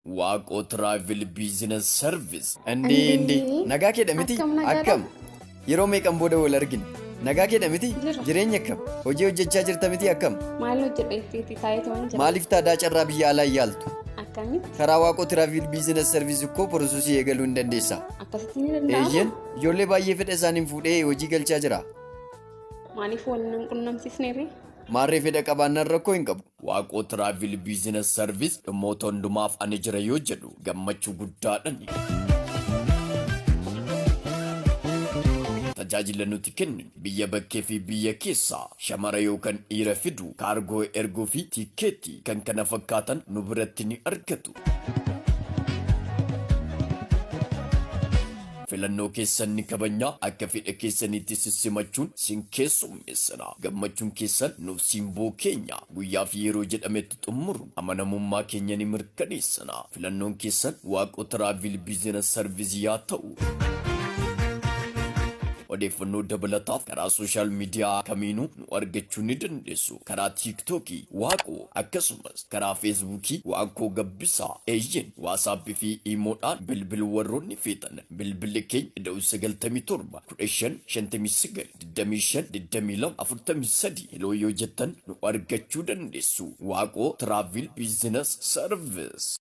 Waaqoo Travel Business Service. Indee indee Indee. Nagaa keedha miti? Akkam nagaadha? Akkam? Yeroo meeqan booda wal argina? Nagaa keedha miti? Jira. Jireenya akkam? Hojii hojjechaa jirta miti akkam? Maal hojjedha jetteeti taa'eetu waan jira. Maaliif taadaa carraa biyya alaa hin yaaltu? Akkamitti? Karaa Waaqoo Travel Business Service ikkoo porososii eegaluu hin dandeessa. Akkasitti ni danda'ama? Eeyyeen ijoollee baay'ee fedha isaaniin fuudhee hojii galchaa jira. Maaliif wal hin qunnamsiisne ree? Maarree fedha qabaannaan rakkoo hin qabu. Waaqoo Travel Business Service dhimmoota hundumaaf ani jira yoo jedhu gammachuu guddaadhani. Tajaajila nuti kenninu biyya bakkee fi biyya keessaa shamara yookaan dhiira fidu, kaargoo erguu fi tiikkeetti kan kana fakkaatan nu biratti ni argatu. Filannoo keessan ni kabajna, akka fedha keessaniitti sissimachuun sin keessummeessina. Gammachuun keessan nuuf simboo keenya. Guyyaa fi yeroo jedhametti xumuruun amanamummaa keenya ni mirkaneessina. Filannoon keessan Waaqoo Travel Business Service yaa ta'u. Odeeffannoo dabalataaf karaa social media kamiinuu nu argachuu ni dandeessu. Karaa Tiiktookii Waaqoo akkasumas karaa Feesbuukii Waaqoo Gabbisaa eeyyen Waasaappii fi Iimoodhaan bilbiluu warroonni feetan bilbilli keenya ida'u 97 15 59 25 22 43 heloo yoo jettan nu argachuu dandeessu. Waaqoo Travel Business Service.